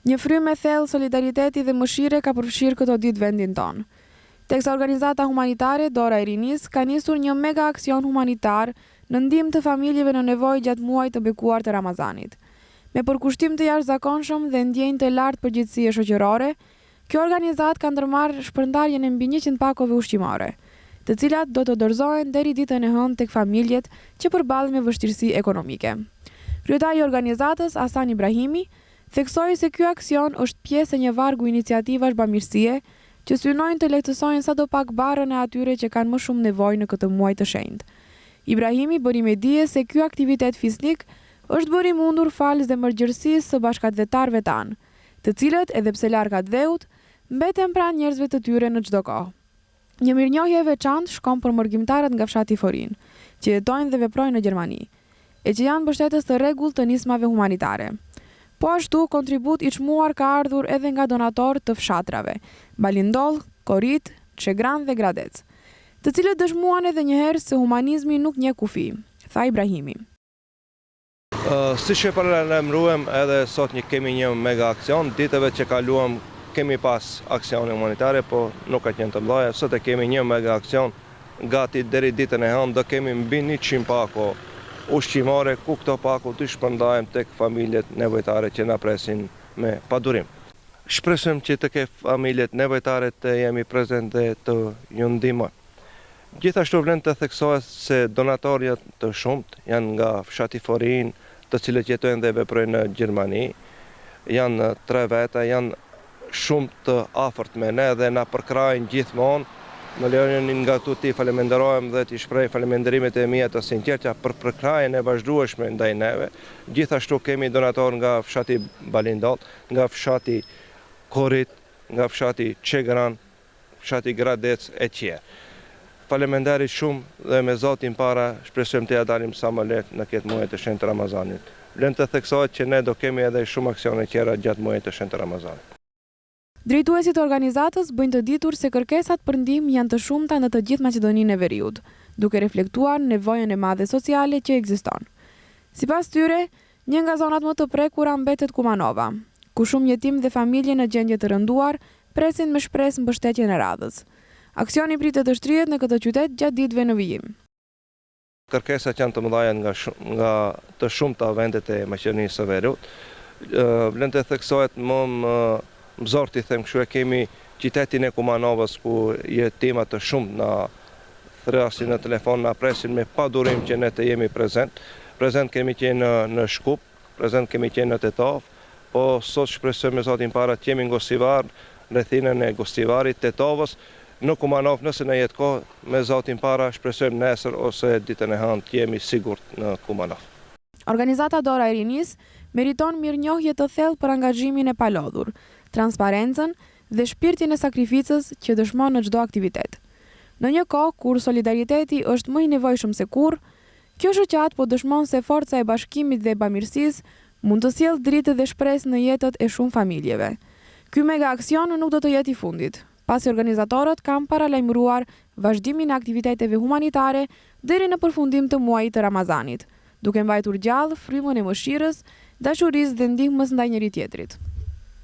Një frymë e thellë solidariteti dhe mëshire ka përfshirë këto ditë vendin tonë. Teksa organizata humanitare Dora e Rinisë ka nisur një mega aksion humanitar në ndihmë të familjeve në nevojë gjatë muajit të bekuar të Ramazanit. Me përkushtim të jashtëzakonshëm dhe ndjenjë të lartë përgjegjësie shoqërore, kjo organizatë ka ndërmarrë shpërndarjen e mbi 100 pakove ushqimore, të cilat do të dorëzohen deri ditën e hënë tek familjet që përballen me vështirësi ekonomike. Kryetari i organizatës, Asan Ibrahimi, theksoi se ky aksion është pjesë e një vargu iniciativash bamirësie që synojnë të lehtësojnë sadopak barrën e atyre që kanë më shumë nevojë në këtë muaj të shenjtë. Ibrahimi bëri me dije se ky aktivitet fisnik është bërë i mundur falë zemërgjerësisë së bashkatdhetarëve tanë, të cilët, edhe pse larg atdheut, mbeten pranë njerëzve të tyre në çdo kohë. Një mirënjohje e veçantë shkon për mërgimtarët nga fshati Forinë, që jetojnë dhe veprojnë në Gjermani, e që janë mbështetës të rregullt të nismave humanitare. Po ashtu, kontribut i çmuar ka ardhur edhe nga donatorë të fshatrave, Balindoll, Koritë, Çegran dhe Gradec, të cilët dëshmuan edhe një herë se humanizmi nuk njeh kufi, tha Ibrahimi. Siç e paralajmëruem edhe sot një kemi një mega aksion, ditëve që kaluam kemi pas aksione humanitare, po nuk ka qenë të mëdha, sot e kemi një mega aksion, gati deri ditën e hënë do kemi mbi 100 pako ushqimore, ku këto pako t'i shpërndajmë tek familjet nevojtare që na presin me padurim. Shpresojmë që tek familjet nevojtare të jemi prezent dhe të ju ndihmojmë. Gjithashtu vlen të theksohet se donatorë janë të shumtë, janë nga fshati Forinë, të cilët jetojnë dhe veprojnë në Gjermani. Janë tre veta, janë shumë të afërt me ne dhe na përkrahin gjithmonë. Më lejoni nga këtu t'i faleminderohem dhe t'i shpreh falënderimet e mia të sinqerta për përkrahjen e vazhdueshme ndaj neve. Gjithashtu kemi donatorë nga fshati Balindoll, nga fshati Korit, nga fshati Çegran, fshati Gradec etj. Faleminderit shumë dhe me Zotin para shpresojmë t'ia dalim sa më lehtë në këtë muaj të shenjtë të Ramazanit. Vlen të theksohet që ne do kemi edhe shumë aksione tjera gjatë muajit të shenjtë të Ramazanit. Drejtuesit e organizatës bëjnë të ditur se kërkesat për ndihmë janë të shumta në të gjithë Maqedoninë e Veriut, duke reflektuar nevojën e madhe sociale që ekziston. Sipas tyre, një nga zonat më të prekura mbetet Kumanova, ku shumë jetimë dhe familje në gjendje të rënduar presin me shpresë mbështetjen e radhës. Aksioni pritet të shtrihet në këtë qytet gjatë ditëve në vijim. Kërkesat janë të mëdha nga nga të shumta vendet e Maqedonisë së Veriut. Vlen të theksohet më më zor t'i them kështu e kemi qytetin e Kumanovës ku jetima të shumtë na thërrasin në telefon na presin me padurim që ne të jemi prezent. Prezent kemi qenë në në Shkup, prezent kemi qenë në Tetovë, po sot shpresoj me Zotin para të jemi në Gostivar, në rrethinën e Gostivarit, Tetovës, në Kumanovë nëse na jet kohë, me Zotin para shpresojmë nesër ose ditën e hënë të jemi sigurt në Kumanovë. Organizata Dora e Rinisë meriton mirënjohje të thellë për angazhimin e palodhur, transparencën dhe shpirtin e sakrificës që dëshmon në çdo aktivitet. Në një kohë kur solidariteti është më i nevojshëm se kurrë, kjo shoqatë po dëshmon se forca e bashkimit dhe bamirësisë mund të sjellë dritë dhe shpresë në jetët e shumë familjeve. Ky mega aksion nuk do të jetë i fundit, pasi organizatorët kanë paralajmëruar vazhdimin e aktiviteteve humanitare deri në përfundim të muajit të Ramazanit, duke mbajtur gjallë frymën e mëshirës, dashurisë dhe ndihmës ndaj njëri-tjetrit.